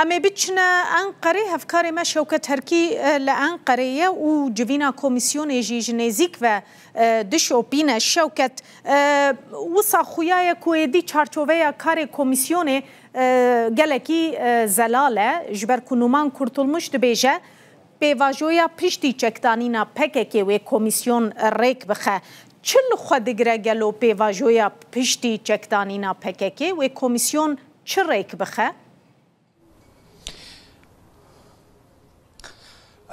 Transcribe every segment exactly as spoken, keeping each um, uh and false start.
Em ê biçine Enqerê, hevkarê me Şewket Herkî, e, li Enqerê ye û civîna komîsyonê jî ji nêzîk ve, e, dişopîne. Şewket, e, wisa xuya ye ku êdî çarçoveya karê komîsyonê, e, gelekî, e, zelal e, ji ber ku Numan Kurtulmuş dibêje, pêvajoya piştî çekdanîna P K K wê komîsyon rêk bixe. Çi li xwe digire gelo pêvajoya piştî çekdanîna P K K wê komîsyon çi rêk bixe?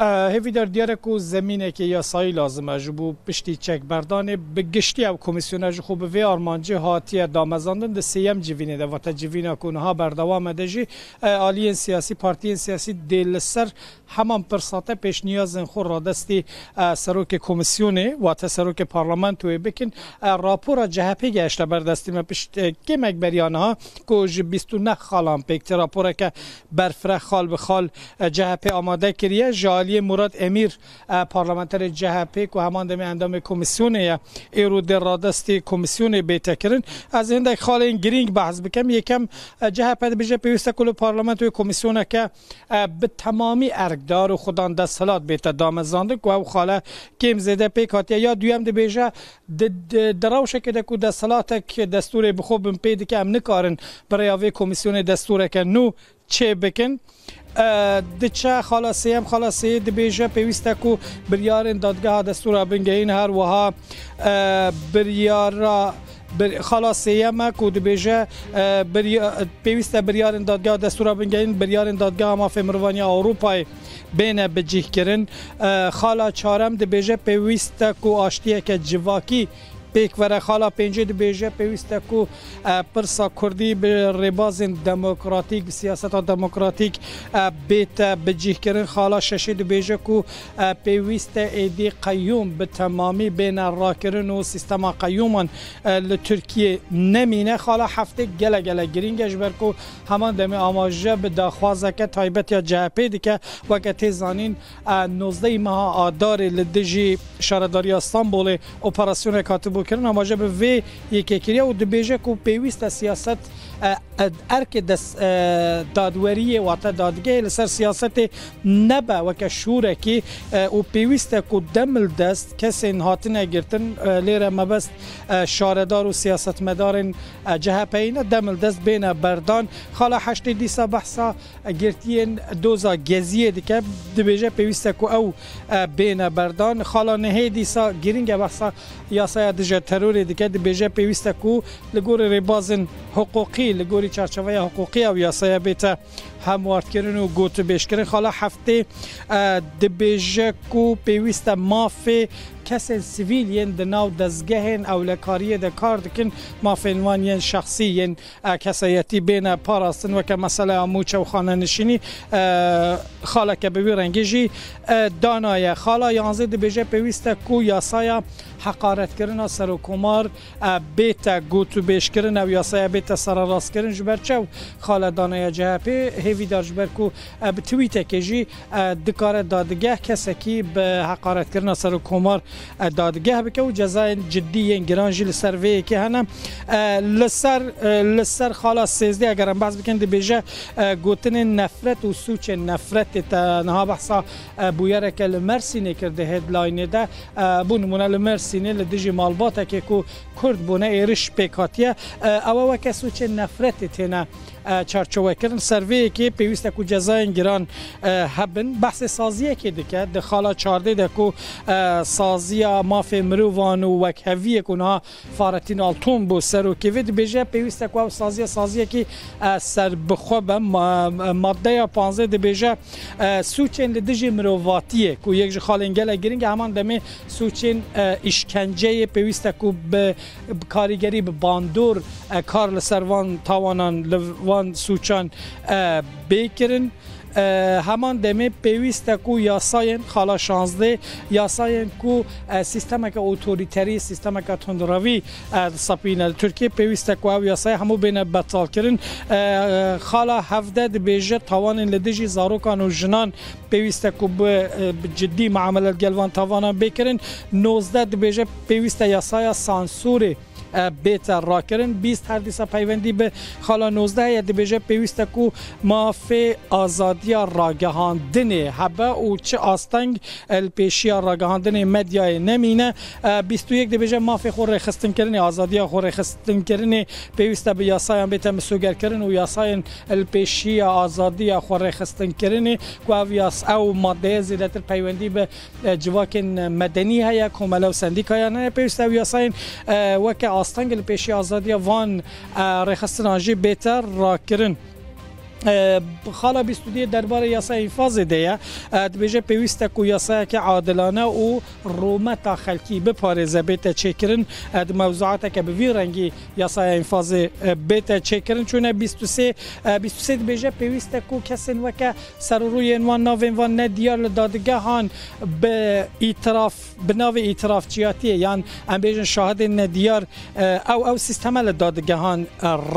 E, hêvîdar diyar e ku zemîneke yasayî lazim e ji bo piştî çekberdanê. Bi giştî ev komîsyona ji xwe bi vê armancê hatiye damezandin, di sêyem civînê de, vate civîna ku niha berdewam e de jî, e, aliyên siyasî, partiyên siyasî dê li ser heman pirsa te pêşniyazên xwe radestî, e, serokê komîsyonê, wate serokê parlamentoyê bikin. E, rapora C H P gehişte ber destî me pişt, e, kêmek beriya niha ku ji bîst û neh xalan pêk tê raporeke berfireh xal bi xal, e, C H P amade kiriye. Ji aliyê Murat Emîr, e, parlamenterê C H P ku heman demê endamê komîsyonê ye, êro dê radestî komîsyonê bête kirin. Ez hindek xalên girîng behs bikim. Yekem, e, C H P dibêje pêwîst e ku li parlamentoyê komîsyoneke, e, bi temamî erkdar û xudan desthilat bête damezandin ku ew xale kêm zêde pêk hatiye. Ya duyem dibêje, di, di, di rewşekê de ku desthilatek destûrê bi xwe bin pê dike, em nikarin bi rêya vê komîsyonê destûreke nû çê bikin. E, diçe xala sêyem, xala sêyê dibêje pêwîst e ku biryarên dadgeha destûra bingehîn, her wiha, e, biryara bir, xala sêyem e ku dibêje, e, birya-, pêwîst e biryarên dadgeha destûra bingehîn, biryarên dadgeha mafê mirovan ya Ewropayê bêne bicihkirin. E, xala çarem dibêje pêwîst e ku aştiyeke civakî pêk were. Xala pêncê dibêje pêwîst e ku, e, pirsa Kurdî bi rêbazên demokratîk, bi siyaseta demokratîk, e, bête bicihkirin. Xala şeşê dibêje ku, e, pêwîst e êdî qeyûm bi temamî bêne rakirin û sîstema qeyûman, e, li Tirkiyê nemîne. Xala heftê gelek gelek girîng e, ji ber ku heman demê amaje bi daxwazeke taybet ya C H P dike. Weke tê zanîn, e, nozdehê meha Adarê li dijî Şaredariya Stenbolê operasyonek hatibû kirin, amaje bi vê yekê kiriye û dibêje ku pêwîst e siyaset, e, e, erkê dest, e, dadweriyê, wate dadgehê li ser siyasetê nebe weke şûrekî, e, û pêwîst e ku demildest kesên hatine girtin, e, lê re mebest, e, şaredar û siyasetmedarên, e, C H P'yê ne, demildest bêne berdan. Xala heştê dîsa behsa girtiyên doza Geziyê dike, dibêje pêwîst e ku ew, e, bêne berdan. Xala nehê dîsa girîng e behsa yasaya dije terorê dike, dibêje pêwîst e ku li gorî rêbazên hiqûqî, li gorî çarçoveya hiqûqî ew yasaya bête hemwardkirin û gotûbêjkirin. Xala heftê, e, dibêje ku pêwîst e mafê kesên sivîl yên di nav dezgehên ewlekariyê de kar dikin, mafên wan yên şexsî, yên e, kesayetî bêne parastin, weke meseleya mûçe û xanenişînî, e, xaleke bi wî rengî jî, e, danaye. Xala yanzdeh dibêje pêwîst e ku yasaya heqaretkirina serokkomar, e, bête gotûbêjkirin, ew yasaya bête sererastkirin. Ji ber çi ew xale danaye C H P? Hêvîdar ji ber ku, e, bi twîtekê jî, e, dikare dadgeh kesekî bi heqaretkirina serokkomar, e, dadgeh bike û cezayên cidî yên giran jî li ser vê yekê hene. E, li ser, e, li ser xala sêzdeh eger em behs bikin, dibêje, e, gotinên nefret û sûçên nefretê, te niha behsa, e, bûyereke li Mersînê kir di headline-ê de. E, bo nimûne li Mersînê li dijî malbatekê ku Kurd bûne êriş pêk hatiye. E, ewe weke sûçên nefretê têne, e, çarçovekirin. Ser vê yekê pêwîst e ku cezayên giran, e, hebin. Behsê saziyekê dike di xala çardê de ku, e, saziya mafê mirovan û wekheviyê ku niha Fahrettin Altun bû serokê vê, dibêje pêwîst e ku ew saziya saziyekî, e, serbixwe be. Ma-, maddeya panzdeh dibêje, e, sûçên li dijî mirovatiyê ku yek ji xalên gelek giring e, heman demê sûçên, e, îşkenceyê pêwîst e ku bi bi karîgerî, bi bandor, e, kar li ser van tawanan, li van sûçan, e, bê kirin. E, heman demê pêwîst e ku yasayên xala şazdeh, yasayên ku, e, sîstemeke otorîterî, sîstemeke tundrevî, e, disepîne li Tirkiyê, pêwîst e ku ew yasaya hemû bêne betal kirin. E, xala hevdeh dibêje tawanên li dijî zarokan û jinan pêwîst e ku bi, e, bi cidî muamele li gel van tavanan bê kirin. Nozdeh dibêje pêwîst e yasaya sansorê e, bête rakirin. Bîst her dîsa peywendî bi xala nozdeh heye, dibêje pêwîst e ku mafê azadiya ragihandinê hebe û çi asteng li pêşiya ragihandinê medyayê nemîne. E, bîst û yek dibêje mafê xwe rêxistinkirinê, azadiya xwe rêxistinkirinê pêwîst e bi yasayan bête misogerkirin û yasayên li pêşiya azadiya xwe rêxistinkirinê ku ev yas-, ew maddeye zêdetir peywendî bi e, civakên medenî heye, komele û sendîkayan heye. Pêwîst e ew yasayên, e, weke asteng li pêşî azadiya van, e, rêxistinan jî bête rakirin. E, xala bîst û duyê derbarê yasaya înfazê de ye. E, dibêje pêwîst e ku yasayeke adilane û rûmeta xelkî biparêze bête çêkirin. E, di mewzuateke bi vî rengî yasaya înfazê, e, bête çêkirin. Çûne bîst û sê, e, bîst û sê dibêje pêwîst e ku kesên weke serûrûyên wan, navên wan nediyar li dadigehan bi îtiraf, bi navê îtirafçiyatiyê yan em bêjin şahidên nediyar, e, ew, ew sîsteme li dadigehan, e,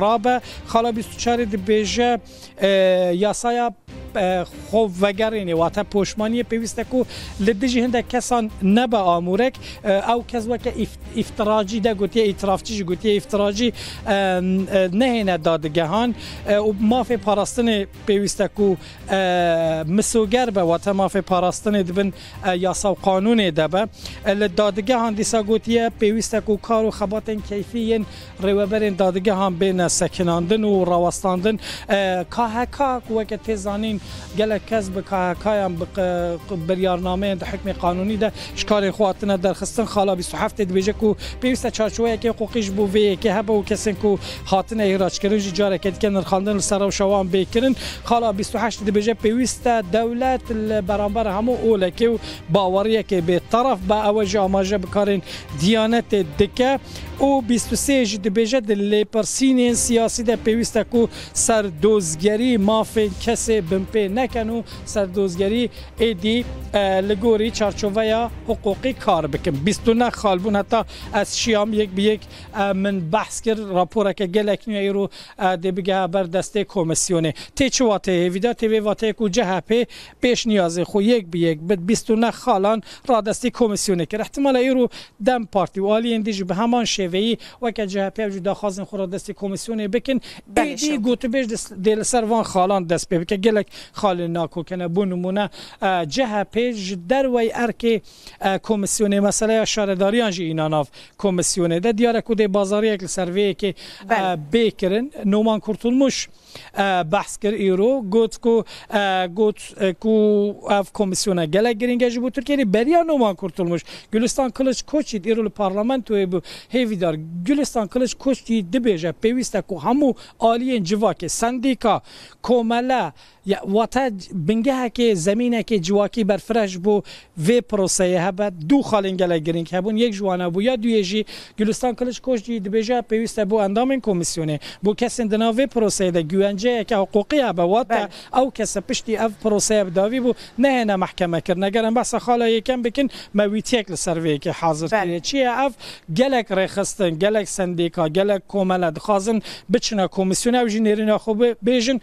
rabe. Xala bîst û çarê dibêje, e, yasaya, e, xwe vegerînê, wate poşmaniyê pêwîst e ku li dijî hindek kesan nebe amûrek, e, ew kes weke îf-, îftiracî de gotiye, îtirafçî jî gotiye, îftiracî, e, e, nehêne dadigehan, e, û mafê parastinê pêwîst e ku e, misoger be, wate mafê parastinê di bin, e, yasa û qanûnê de be. E, li dadigehan dîsa gotiye, pêwîst e ku kar û xebatên keyfî yên rêweberên dadigehan bêne sekinandin û rawestandin. E, K H K ku weke tê zanîn gelek kes bi K H K yan bi q-, q-, biryarnameyên di hukmê qanûnî de ji karên xwe hatine derxistin. Xala bîst û heftê dibêje ku pêwîst e çarçoweyeke hiqûqî ji bo vê yekê hebe û kesên ku hatine îhraçkirin jî careke dike nirxandin li ser rewşa wan bê kirin. Xala bîst û heşt dibêje pêwîst e dewlet li beramber hemû olekê û baweriyekê bê teref be, ew e jî amaje bi karên Diyanetê dike. Û bîst û sê jî dibêje di lêpirsînên siyasî de pêwîst e ku serdozgerî mafên kesê binpê nekin û serdozgerî êdî, e, li gorî çarçoveya hiqûqî kar bikin. Bîst û neh xal bûn heta ez şiyam yek bi yek, e, min behs kir, raporeke gelek nû ye îro, e, dê bigehe ber destê komîsyonê. Tê çi wateyê hêvî de? Tê vê wateyê ku C H P pêşniyazê xwe yek bi yek bi bîst û neh xalan radestî komîsyonê kir. Îhtimale îro DEM Partî û aliyên dî jî bi heman şêveyî weke C H P ev jî daxwazên xwe radestî komîsyonê bikin. Belê, Êdî şewt. Gotûbêj dis-, dê li ser van xalan dest pê bike. Gelek xalên nakokine. Bo nimûne, e, C H P ji derwey erkê, e, komîsyonê, meseleya şaredariyan jî îna nav komîsyonê de. Diyar e ku dê bazariyek li ser vê yekê, Belê. e, bê kirin. Noman Kurtulmuş, e, behs kir îro. Got ku, e, got, e, ku ev komîsyona gelek girîng e ji bo Tirkiyeyê. Beriya Noman Kurtulmuş, Gülistan Kılıç Koçyiğit îro li parlamentoyê bû hêvîdar. Gülistan Kılıç Koçyiğit dibêje pêwîst e ku hemû aliyên civakê, sendîka, komele, ya, wate bingehekê, zemînekê civakî berfireh ji bo vê proseyê hebe. Du xalên gelek girîng hebûn. Yek ji wan hebû ya duyê jî Gülistan Kılıç Koçyiğit dibêje pêwîst e bo endamên komîsyonê, bo kesên di nav vê proseyê de güvenceyeke hiqûqî hebe, wate Belê. ew kese piştî ev proseye bi dawî bû, nehêne mehkeme kirin. Eger em behsa xala yekem bikin, me wîtiyek li ser vê yekê hazir Belê. kiriye. Çi ye ev? Gelek rêxistin, gelek sendîka, gelek komele dixwazin biçine komîsyonê, ew jî nêrîna xwe bi-, bêjin.